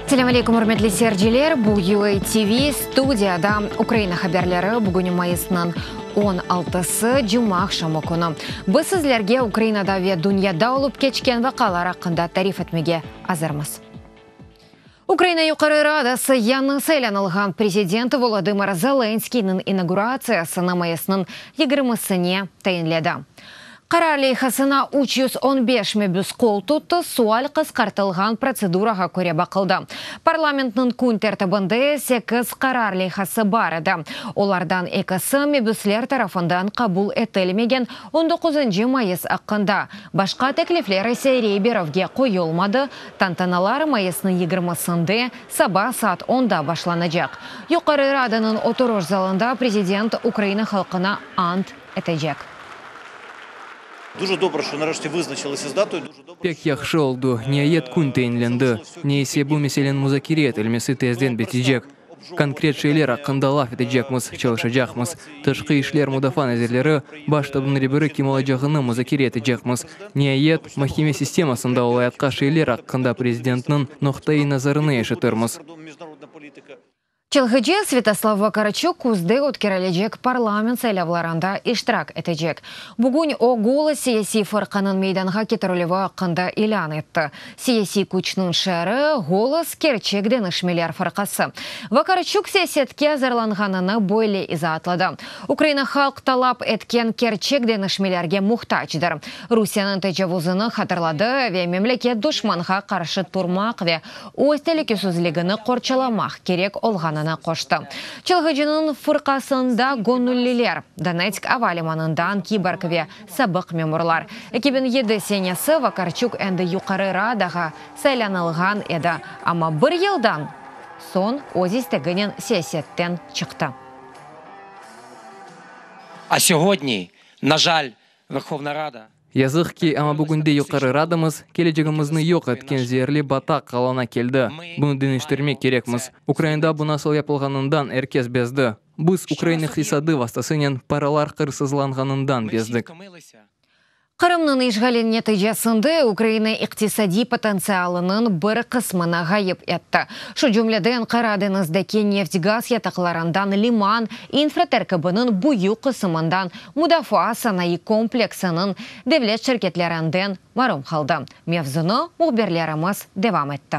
Selâm aleyküm, ürmetli seyirciler! Bu UA TV, studiyada Ukraina haberleri, bugün mayısnıñ 16-sı, cumaaqşamı künü. Biz sizlerge Ukrainada ve dünyada olıp keçken vaqialar aqqında tarif etmege azırmız. Ukraina Yuqarı Radası yañı saylanılğan prezident Volodımır Zelenskıynıñ inauguratsiyasını mayısnıñ yigirmisine tayinledi. Qarar leyhasına 315 mebüs qol tuttı, sual qısqartılğan protsedurağa köre baqıldı. Parlamentniñ kün tertibinde sekiz qarar leyhası bar edi, olardan ekisi mebüsler tarafından qabul etilmegen on doquzıncı mayıs aqqında, başqa teklifler ise rey berüvge qoyulmadı. Tantanalar mayısnıñ yigirmisinde saba saat onda başlanacaq. Yuqarı Radanıñ oturış zalında prezident Ukraina halqına ant etecek. Дуже добре, що нарешті визначилися з датою. Дуже добре. Pek yahşı oldı, niayet kün tayinlendi. Ne ise bu meseleniñ muzakere etilmesi tezden bitecek. Konkret şeyler aqqında laf etecekmiz, çalışacaqmız. Tışqı işler, mudafaa nazirleri, Baş ştabnıñ reberi kim olacağını muzakere etecekmiz. Niayet, mahkeme sistemasında olayatqan şeyler aqqında prezidentniñ noqtaiy nazarını eşitirmiz. Міжнародна політика. Çalğıcı Svâtoslav Vakarçuk küzde ötkerilecek parlament saylavlarında iştirak etecek. Bugün o Golos siyasiy fırqanıñ meydanğa ketirilüvi aqqında ilân etti. Siyasiy küçniñ şiarı Golos kerçek deñişmeler fırqası. Vakarçuk siyasetke azırlanğanını böyle izaatladı: Ukraina halq talap etken kerçek deñişmelerge muhtacdır. Rusiyeniñ tecavuzını hatırladı ve memleket duşmanğa qarşı turmaq ve öz telükesizligini qorçalamaq kerek olğanını qoştı. Çalğıcınıñ fırqasında göñülliler, Donetsk ava limanından kiborg ve sabıq memurlar. 2007 senesi Vakarçuk endi Yuqarı Radağa saylanılğan edi, amma bir yıldan soñ öz isteginen siyasetten çıqtı. А сьогодні, на жаль, Верховна Рада Yazıq ki, amma bugünde Yuqarı Radamız kelecegimizni yoq etken zeerli bataq alına keldi. Bunı deñiştirmek kerekmiz. Ukrainada bu nasıl yapılğanından er kes bezdi. Biz ukrain iqtisadı vastasınen paralar hırsızlanğanından bezdik. Втомилися. Qırımnıñ işğali neticesinde Ukraina iqtisadiy potentsialınıñ bir qısmını ğayıp etti. Şu cümleden Qara deñizdeki neft-gaz yataqlarından, liman infraterkibiniñ büyük qısmından, mudafaa sanayı kompleksiniñ devlet şirketlerinden marum qaldı. Mevzunı mühbirlerimiz devam etti.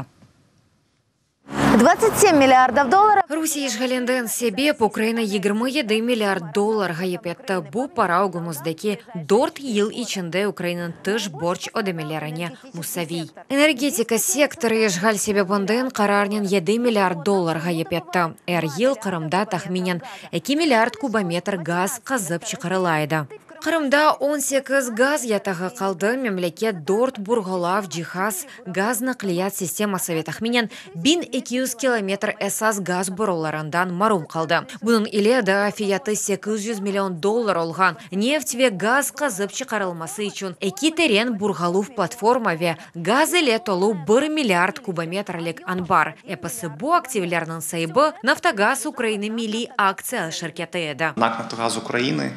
27 миллиардов долларов. Rusiye işğalinden sebep Ukraina 27 milliard dollar ğayıp etti. Bu para ögümizdeki 4 yıl içinde Ukrainanıñ tış borc ödemelerine musaviy. Energetika sektorı işğal sebebinden qararnen 7 milliard dollar ğayıp etti. Er yıl Qırımda tahminen 2 milliard kubometr gaz qazıp çıqarıla edi. Qırımda 18 gaz yatağı qaldı, memleket 4 burğulav cihaz, gaz naqliyat sisteması ve tahminen 1200 kilometr esas gaz borularından marum qaldı. Bunıñ ile daa fiyatı 800 million dollar olğan neft ve gaz qazıp çıqarılması içün eki teren burğulav platforma ve gaz ile tolu 1 milliard kubometrlik anbar. Episi bu aktivlerniñ saibi Naftogaz Ukrainı milliy aktsiya şirketi edi. НАК «Нафтогаз Украины»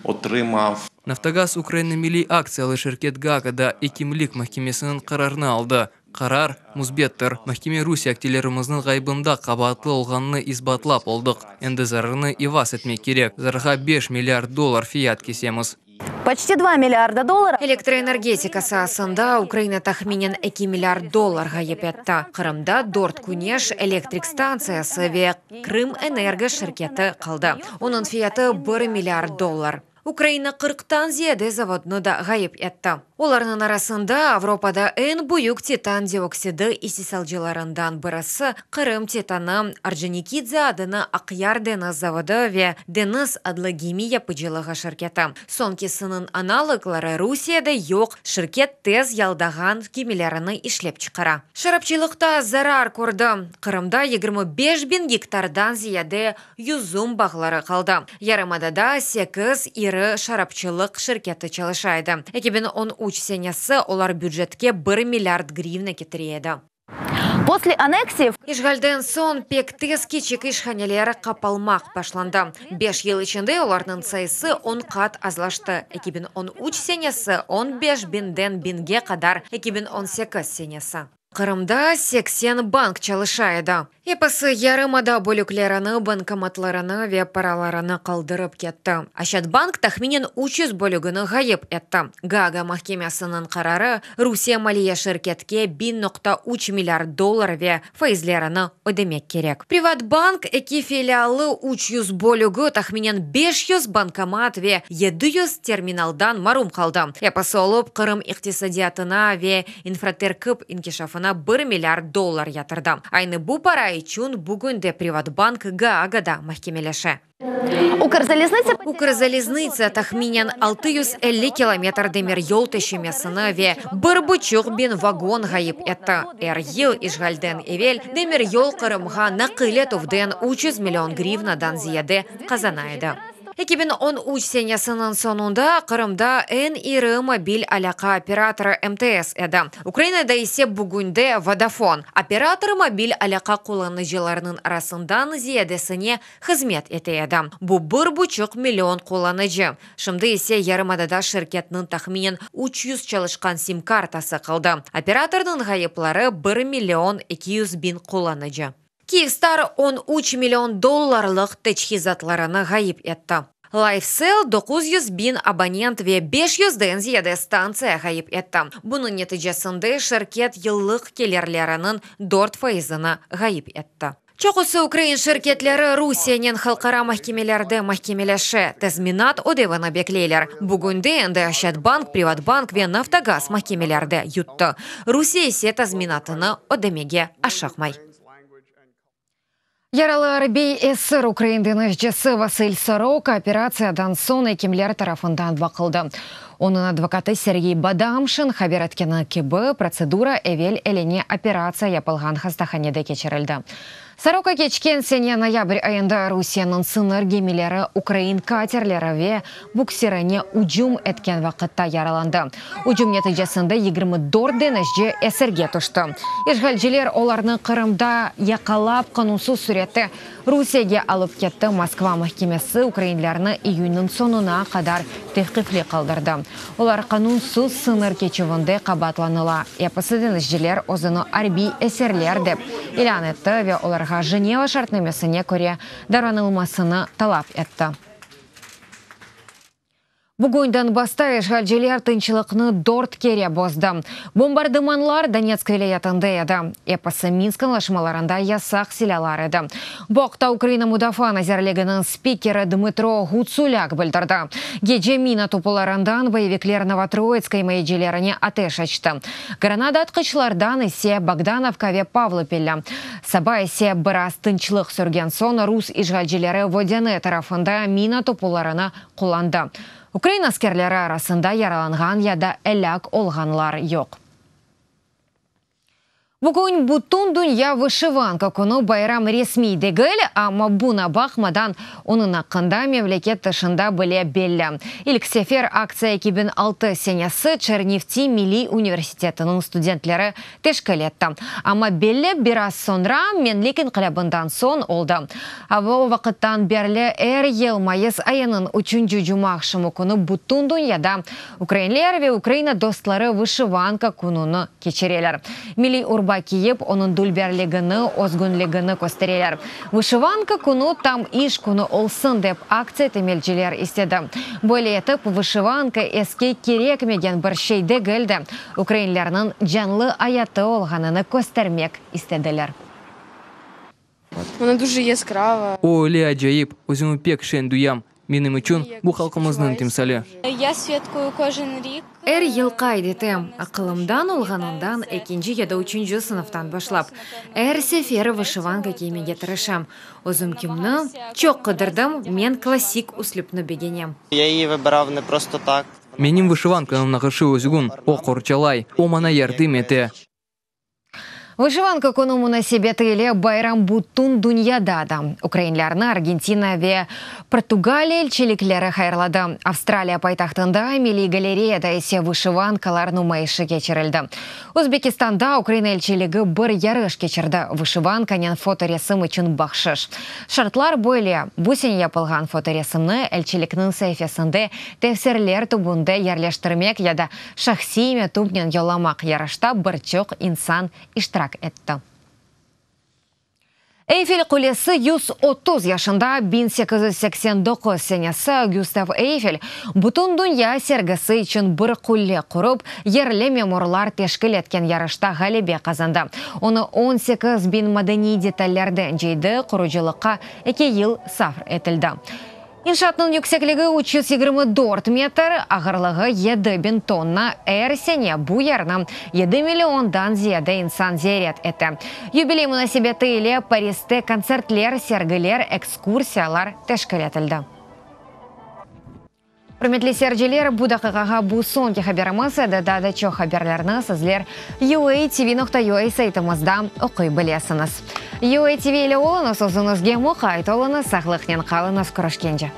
отримав Naftogaz Ukrainı milliy aktsiyalı şirket Gaagada ekimlik mahkemesiniñ qararını aldı. Qarar müsbettir. Mahkeme Rusiye aktivlerimizniñ ğayıbında qabaatlı olğanını isbatlap oldıq. Endi zararnı ivaz etmek kerek. Zararğa 5 milliard dollar fiyat kesemiz. Почти 2 миллиарда долларов. Elektroenergetika saasında Ukraina tahminen 2 milliard dollar ğayıp etti. Qırımda 4 küneş elektrik stantsiyası ve Krım Energo şirketi qaldı. Onıñ fiyatı 1 milliard dollar. Ukraina 40-tan ziyade zavodnı da ğayıp etti. Olarnıñ arasında Avropada eñ büyük titan dioksidi istisalcılarından birisi Qırım titanı Orconikidze adına Aqyar deñiz zavodı ve Deñiz adlı gemi yapıcılığı şirketi. Soñkisiniñ analogları Rusiyede yoq, şirket tez yaldağan gemilerini işlep çıqara. Şarapçılıqta zarar kördi. Qırımda 25 biñ gektardan ziyade yüzüm bağları qaldı. Yarımadada 8 iri şarapçılıq şirketi çalışa edi. 2013 senesi olar bücetke 1 milliard grivna ketire edi. После аннексии İşğalden soñ pek tez kiçik işhaneler qapalmaq başlandı. 5 yıl içinde olarnıñ sayısı 10 qat azlaştı. 2013 senesi 15 biñden biñge qadar, 2018 senesi. Qırımda 80 bank çalışa edi. Episi yarımada bölüklerini, bankomatlarını ve paralarını qaldırıp ketti. Oşçadbank tahminen 300 bölügini ğayıp etti. Gaaga mahkemesiniñ qararı, Rusiye maliye şirketke 1 nokta 3 milliard dollar ve faizlerini ödemek kerek. Privatbank eki filialı, 300 bölügi, tahminen 500 bankomat ve 700 terminaldan marum qaldı. Episi olıp Qırım iqtisadiyatına ve infraterkip inkişafına 1 milliard dollar yatırdı. Aynı bu para içün bugün de Privatbank Gaagada mahkemeleşe. Укрзалізниця Ukrzaliznıtsâ tahminen 650 kilometr demir yol töşemesini ve 1,5 biñ vagon ğayıp etti. Er yıl işğalden evel demir yol Qırımğa naqil etüvden 300 million grivnadan ziyade qazana edi. 2013 senesiniñ soñunda Qırımda eñ iri mobil alâqa operatorı MTS edi. Ukrainada ise bugünde Vodafone. Operator mobil alâqa qullanıcılarınıñ arasından ziyadesine hızmet ete edi. Bu 1,5 million qullanıcı. Şimdi ise yarımadada şirketniñ tahminen 300 çalışqan sim-kartası qaldı. Operatornıñ ğayıpları 1 million 200 biñ qullanıcı. Kyivstar 13 million dollarlıq teçhizatlarını ğayıp etti. LifeCell 900 biñ abonent ve 500-den ziyade stantsiya ğayıp etti. Bunıñ neticesinde şirket yıllıq kelirleriniñ 4 faizini ğayıp etti. Çoqusı ukrain şirketleri Rusiyenen halqara mahkemelerde mahkemeleşe, tazminat ödevini bekleyler. Bugünde endi Oşçadbank, Privatbank ve Naftogaz mahkemelerde yuttı. Rusiye ise tazminatını ödemege aşıqmay. Yaralı arbiy esir ukrain deñizcisi Vasil Soroka operatsiyadan soñ ekimler tarafından baqıldı. Onıñ advokatı Sergey Badamşin haber etkeni kibi, protsedura evel eline operatsiya yapılğan hastahanede keçirildi. Soroka keçken sene noyabr ayında Rusiyeniñ sıñır gemileri ukrain katerleri ve buksirine ücüm etken vaqıtta yaralandı. Ücüm neticesinde 24 deñizci esirge tüşti. İşğalciler olarnı Qırımda yaqalap qanunsız sürette Rusiyege alıp ketti. Moskva mahkemesi ukrainlerni iyünniñ soñuna qadar tevqifli qaldırdı. Olar qanunsız sıñır keçüvinde qabaatlanıla. Episi deñizciler özüni arbiy esirler dep ilân etti ve olarğa Jeneva şartnamesine köre davranılmasını talap etti. Bugün Donbassta işğalciler tınçlıqnı dört kere bozdı. Bombardımanlar Donetsk vilâyetinde edi. Episi Minsk añlaşmalarında yasaq silâlar edi. Bu aqta Ukraina Mudafaa nazirliginiñ spikeri Dmıtro Ğutsulâk bildirdi. Gece mina topularından boyevikler Novotroitsk imayecilerine ateş açtı. Granata atqıçlardan ise Bogdanovka ve Pavlopillâ. Saba ise biraz tınçlıq sürgen soñ rus işğalcileri Vodâne tarafında mina topularını qullandı. Ukrain askerleri arasında yaralanğan ya da elâk olğanlar yoq. Bugün bütün dünya vışivanka künü bayram resmiy degil, amma buña baqmadan onıñ aqqında memleket tışında bile belli. İlk sefer aktsiya 2006 senesi Çernivtsi milliy universitetiniñ studentleri teşkil etti. Amma belli biraz soñra Menlik inqilâbından soñ oldı. O vaqıttan berli er yıl mayıs ayınıñ üçünci cumaaqşamı künü bütün dünyada ukrainler ve Ukraina dostları vışivanka kününi keçireler. Milliy urba kiyip, onıñ dülberligini, özgünligini köstereler. Vışivanka künü tam iş künü olsun dep aktsiya temelciler istedi. Böyle etip vışivanka eski kerekmegen bir şey degil de, ukrainlerniñ canlı ayatı olğanını köstermek istediler. Вона дуже яскрава. O öyle acayip, özümi pek şeñ duyam. Menim içün bu halqımıznıñ timsali. Я святкую кожен рік. Er yıl qayd etem, aqılımdan olğanından ekinci ya da üçünci sınıftan başlap. Er sefer vışivanka kiymege tırışam. Özüm kimni çoq qıdırdım, men klassik üslüpni begenem. Я її вибирав не просто так. Menim vışivankamnıñ nağışı özgün, o qorçalay, o maña yardım ete. Vışivanka künü munasebeti ile bayram bütün dünyada da. Ukrainlerni Argentina ve Portugaliya elçilikleri hayırladı. Avstraliya paytahtında Milliy galereyada ise vışivankalar numayışı keçirildi. Özbekistanda Ukraina elçiligi bir yarış keçirdi, vışivankanen fotoresim içün bahşış. Şartlar böyle, bu sene yapılğan fotoresimni elçilikniñ saifesinde tefsirler tübünde yerleştirmek ya da Şahsiy metupnen yollamaq yarışta bir çoq insan iştirak etti. Eyfel qulesi 130 yaşında, 1889 senesi Güstav Eyfel bütün dünya sergisi içün bir qulle qurıp, yerli memurlar teşkil etken yarışta ğalebe qazandı. Onı 18 biñ madeniy detallerden cıydı, qurucılıqqa eki yıl sarf etildi. İnşaatnıñ yüksekligi 324 metr, ağırlığı 7000 tonna. Er sene bu yerni 7 milliondan ziyade insan ziyaret ete. Yubiley munasebeti ile Pariste kontsertler, sergiler, ekskursiyalar teşkil etildi. Ürmetli seyirciler, bu daqiqağa bu soñki haberimiz edi. Daa da çoq haberlerni sizler uatv.ua saytımızda oquy bilesiñiz. UATV ile oluñız, özüñizge muqayt oluñız, sağlıqnen qalıñız, körüşkence.